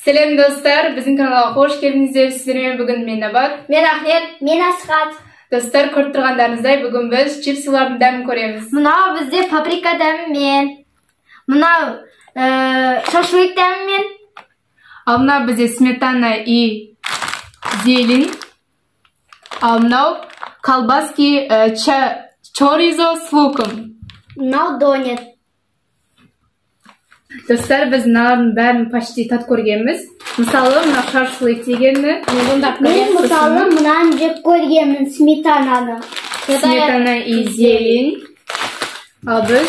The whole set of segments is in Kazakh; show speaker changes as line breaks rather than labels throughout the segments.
Сәлем достар, біздің каналға қош келдіңіздер. Сіздермен бүгін мен Набат,
мен Ахмет,
мен Асхат.
Достар, көріп тұрғандарыңыздай, бүгін біз чипсылардың дәмін көреміз.
Мынау бізде паприка дәмімен, мынау шашлык дәмімен.
Ал мынау бізде сметана и зелень. Ал мынау колбаски чоризо с луком.
Мынау донет.
Достар, біз мыналардың бәрін почти тат көргенбіз. Мысалы, мына шашлык дегенді.
Мен мысалы мынаны жеп көргенмін, сметананы.
Сметана и зелень. Ал біз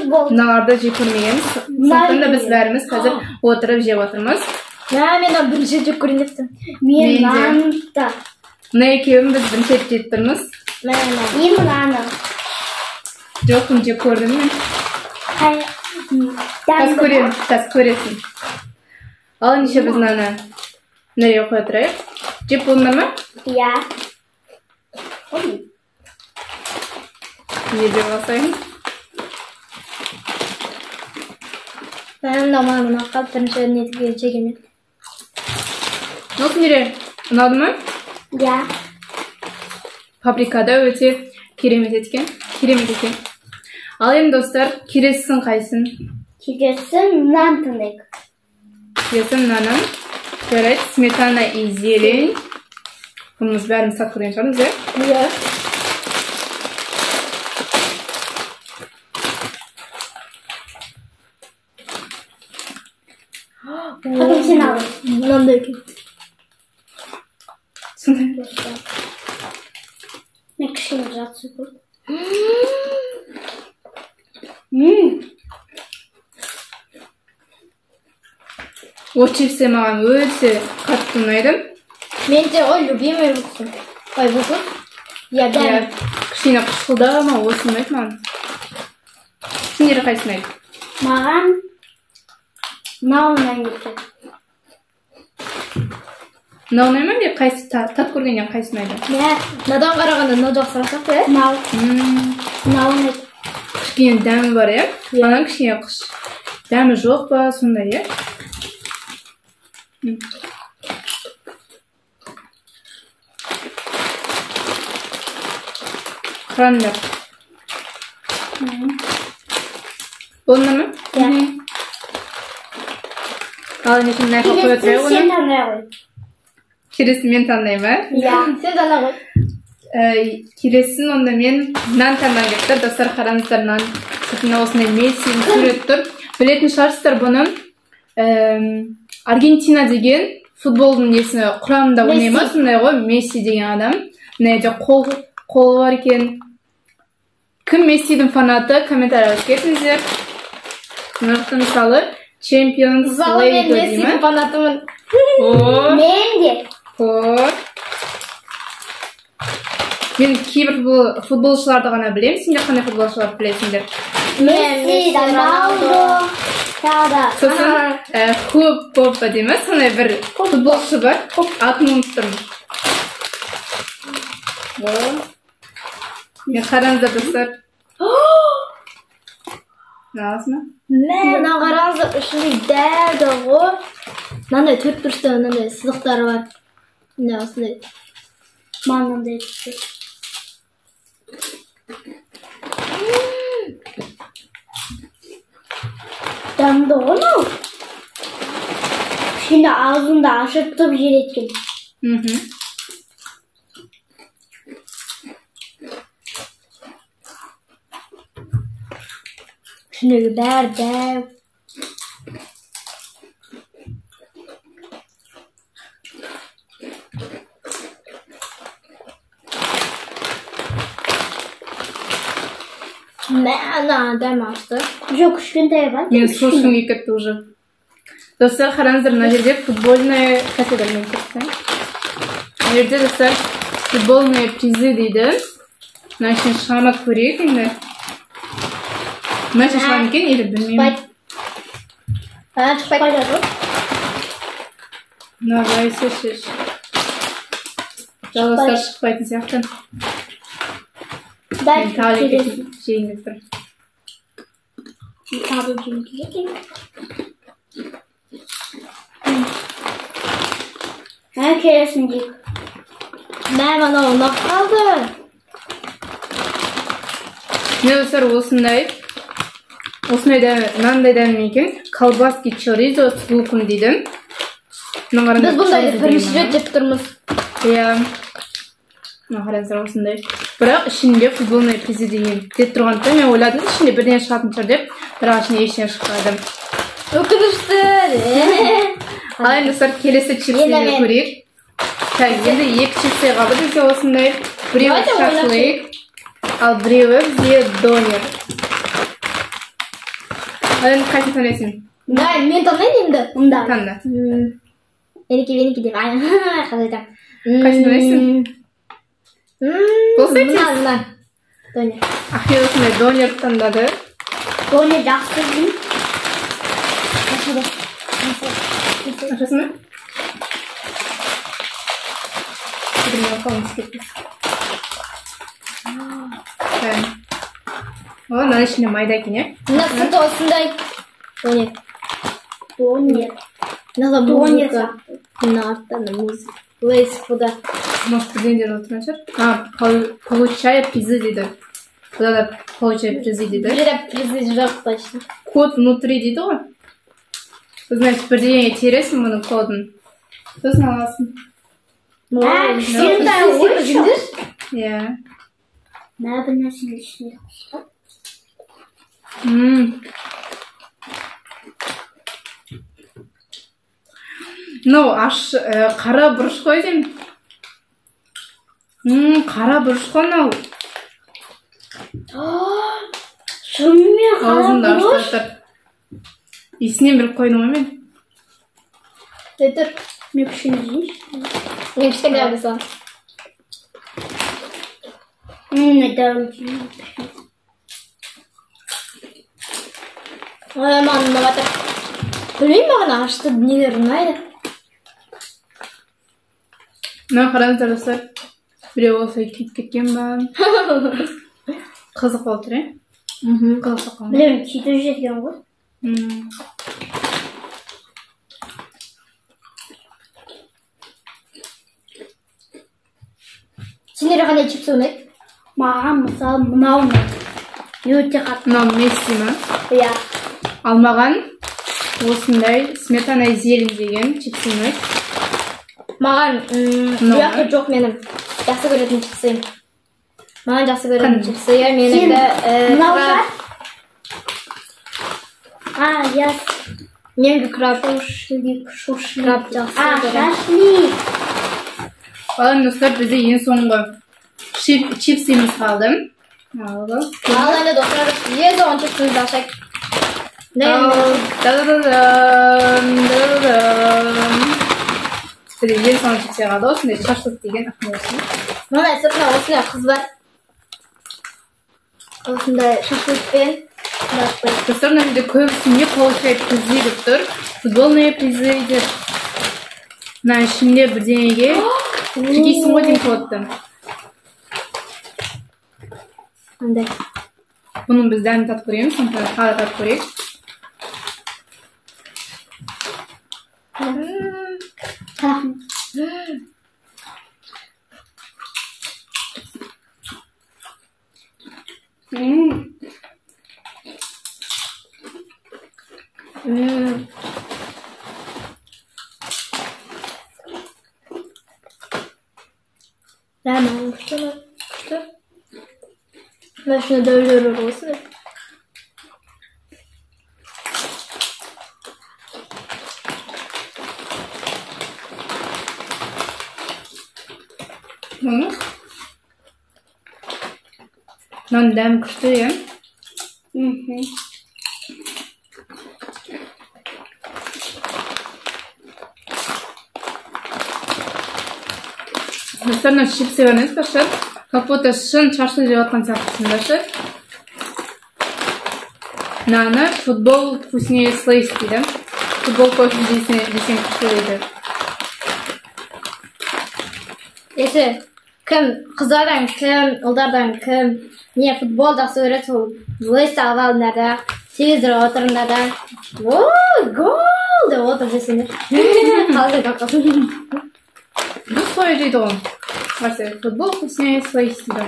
мыналарды жеп көрмегенбіз. Сондықтан да біз бәріміз қазір отырып жеп отырмыз.
Мен мынаны бірінші рет жеп көрейін деп тұрмын.
Мен мынаны да.
Мына екеуін біз бірінші рет жеп тұрмыз.
Мен мынаны.
Жоқ, мен жеп көрдім мен. Тас көремін, тас көресің. Ал ендеше біз мынаны мына қоя тұрайық. Жеп болдыңдар ма?
Иә.
Не деп алсайын?
Мен мына маған ұнап қалды, бірінші нетіге жегенмен.
Ну, Күнере, ұнады ма?
Иә.
Паприкада өте керемет екен. Керемет екен. Ал енді достар, келесісін қайсың?
Келесі нан таңдайық.
Келесі нанын. Жарайды, сметана и зелень. Бұны біз бәріміз сатып көрген шығармыз, иә?
Иә.
Потом сен ал.
Мынандай екен.
Сондай.
Мен кішкене жақсы көрдім.
О чипсы маған өте қатты ұнайды.
Мен де ғой любимый вкус. Ой, вкус? Иә, дәм.
Кішкене қышқылдау ма, осы ұнайды маған. Сендер қайсысы ұнайды?
Маған мынау ұнайды.
Мынау ұнай ма, әлде қайсы тат көргеннен қайсысы ұнайды?
Иә, мынадан қарағанда мынау жақсырақ сияқты, иә?
Мынау. Мынау ұнайды.
Кішкене дәмі бар, иә? Мынаның кішкене қыш. Дәмі жоқ па, сондай, иә? Қараңдар. Болды ма?
Иә.
Ал ендеше мына жаққа қоя тұрайық оны.
Сен таңдай ғой.
Келесін мен таңдаймын, ә?
Иә.
Сен таңдай ғой.
Келесін онда мен нан таңдағым келіп тұр. Достар, қараңыздар, нан сыртында осындай Мессидің суреті тұр. Білетін шығарсыздар бұны. Аргентина деген футболдың несі құрамында ойнай ма, сондай ғой, Месси деген адам. Мына жерде қолы бар екен. Кім Мессидің фанаты, комментарий жазып кетіңіздер. Мына жақта мысалы Champions
Мысалы, мен
League дей ма?
Мессидің фанатымын.
О!
Мен де.
О! Мен кейбір футболшыларды ғана білемін. Сендер қандай футболшыларды білесіңдер?
Месси, Роналдо, тағы да.
Сосын, Хуппопа дей ма? Сондай бір футболшы бар. Атын ұмытып тұрмын. О! Мен қараңыздар, достар. Аласың ба?
Мә, мына қараңыздар, ішінде дәмді ғой. Мынандай төрт бұрышты мынандай сызықтары бар. Міне осындай.
Маған мынандай түсті. Дәмді ғой мынау. Кішкене аузыңды ашытып жер екен.
Ішіндегі бәрі дәу. Мә, ана дәм ашты.
Жоқ, кішкентай бар.
Мен су ішкім келіп кетті уже. Достар, қараңыздар, мына жерде футбольная категория мен көрсетейін. Мына жерде, достар, футбольные призы дейді. Мына ішінен шыға ма көрейік енді. Мына ішінен шыға ма екен или білмеймін.
А, шықпайды.
Мына былай шеш. Жоқ, достар, шықпайтын сияқты.
Дай
Мен тағы
келесі.
жейін деп тұрмын.
Тағы жейін келеді. келесін дейік.
Мә, мынау ұнап қалды.
Міне, достар, осындай. Осындай дәмі, мынандай дәмі екен. Колбаски чоризо с луком дейді. Мына қараңдар,
Біз бұндайды
чоризо
бірінші
деген
рет жеп тұрмыз.
Иә. Мына қараңыздар, осындай. Бірақ ішінде футбольный призы деген деп тұрғандықтан мен ойладым, ішінде бірдеңе шығатын шығар деп, бірақ ішінде ештеңе шықпады.
Өкінішті.
Ал енді, достар, келесі чипсыны
Енді мен.
көрейік. Так, енді екі чипсы қалды бізде осындай. Біреуі
Давайте ойлап
шашлык, ал біреуі бізде донер. Ал енді қайсысын таңдайсың?
Да, мен таңдайын енді.
Мында.
Таңда.
Менікі, менікі деп. Ай, қалай айтамын?
Қайсысын таңдайсың? Болса
Мына,
тез.
мына. Донер.
Ахмет осындай донер таңдады.
Донер жақсы деймін.
Ашасың ба? Бірдеңе қолым түсіп кетті. Так. О, мынаның ішінде майда екен, иә?
Мына сырты осындай. Донер.
Донер.
Мына
Донер
музыка. Мына артта мына музыка. Лейс бұда.
Может, бірдеңе деп отырған шығар. А, получая призы дейді. Бұда да получая призы дейді.
Бұл жерде призы жоқ точно.
Код внутри дейді ғой. Значит, бірдеңе тересің бұның кодын. Сосын аласың.
Ә, кішкентай ғой.
Иә.
Мә, бір нәрсенің ішінде қосқан.
Мынау аш, қара бұрыш қой деймін. Қара бұрыш қой мынау.
Шынымен қара
Аузымды ашып
бұрыш?
жатыр. Иісінен біліп қойдым ғой мен.
Тұр.
Мен кішкене жейінші.
Мен кішкене алып саламын.
Дәу жеймін.
Ой, маған ұнап жатыр. Білмеймін, маған ашты нелер ұнайды.
Мына қараңыздар, достар. Біреу осылай күйіп кеткен ба? Қызық болып тұр, иә? Қызық болып қалған.
Білемін, күйдіріп жіберген ғой.
Сендерге қандай чипсы ұнайды?
Маған, мысалы, мынау ұнайды. Өте қатты.
Мынау Месси ма?
Иә.
Ал маған осындай сметана и зелень деген чипсы ұнайды.
Маған,
Мынау
бұл жақта
ма?
жоқ менің жақсы көретін чипсым. Маған жақсы көретін
Қандай?
чипсы, менікі,
Сен мынау
краб.
шығар? А, я
Менікі краб.
Шашлык, шашлык.
Краб жақсы
А,
көремін.
шашлык.
Ал енді, достар, бізде ең соңғы чипсымыз қалды. Ал, ал.
Ал енді, достар, ең соңғы чипсымызды ашайық.
Ал, да-да-да-дам, да-да-дам. Бізде ең соңғы чипсы қалды, осындай шашлык деген Ахмет.
Мынандай сыртында осындай қыз бар. Осындай шашлыкпен.
Достар, мына жерде көбісі не получает призы деп тұр. Футбольные призы деп. Мына ішінде бірдеңеге тіркейсің ғой деймін кодты.
Қандай?
Бұның біз дәмін татып көреміз, сондықтан тағы татып көрейік.
Дәмі күшті ма? Күшті. Мына ішінде дәулер бар осындай.
Мынаның дәмі күшті, иә? Достар, мына чипсы бар емес пе, шын? Как будто шын шашлык жеп жатқан сияқтысың да, шы? Мынаны футбол вкуснее слейс дейді. Футбол кофе десең күшті дейді.
Если кім қыздардан, кім ұлдардан, кім не футбол жақсы көреді, сол Лейсті алып алыңдар да, телевизорға отырыңдар да, о, гол деп отырып жесеңдер. Қалай таққансың?
Солай жейді ғой. Қарсы, футбол вкуснее Лейс дейді.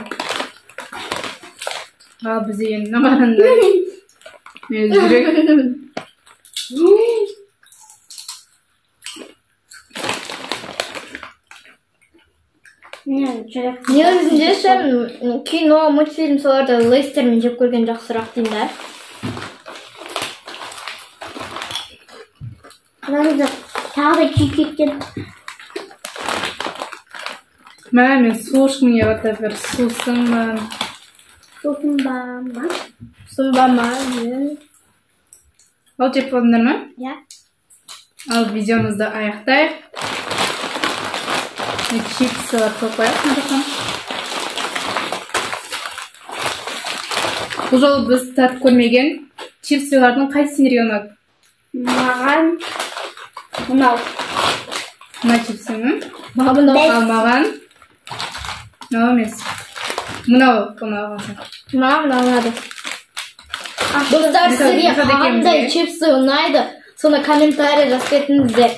Ал бізде енді мына қараңдар. Мен жүрек.
Негізінде ше, кино, мультфильм соларды Лейстермен жеп көрген жақсырақ деймін да.
Қараңыздар, тағы да күйіп кеткен.
Мә, мен су ішкім келіп жатыр, бір сусын ба?
Сусын ба ма?
Сусын ба ма?
Ал жеп болдыңдар ма?
Иә.
Ал видеомызды аяқтайық. Чипсылар қойып қояйық мына жаққа. Бұл жолы біз татып көрмеген чипсылардың қайсысы сендерге ұнады?
Маған мынау.
Мына чипсы ме?
Маған мынау.
Ал маған мынау емес. Мынау ұнаған сияқты.
Маған мынау ұнады. Достар, сіздерге қандай чипсы ұнайды? Соны комментарий жазып кетіңіздер.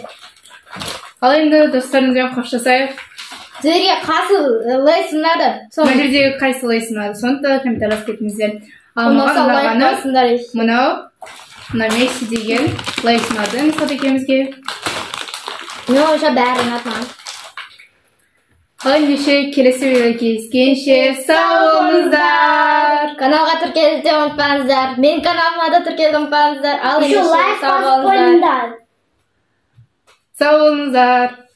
Ал енді достарымызбен қоштасайық.
Сіздерге қайсы Лейс ұнады?
Мына жердегі қайсы Лейс ұнады? Соны да комментарий жазып кетіңіздер. Ал маған
Ұнаса лайк
ұнағаны
басыңдар.
мынау, мына Месси деген Лейс ұнады Нұрсат екеумізге.
Менің ойымша бәрі ұнады маған.
Ал ендеше келесі видеода кездескенше сау болыңыздар.
Каналға тіркелуді де ұмытпаңыздар. Менің каналыма да тіркелуді ұмытпаңыздар. Ал
Еще
ендеше
лайк
сау
басып
болыңыздар.
қойыңдар.
Сау болыңыздар.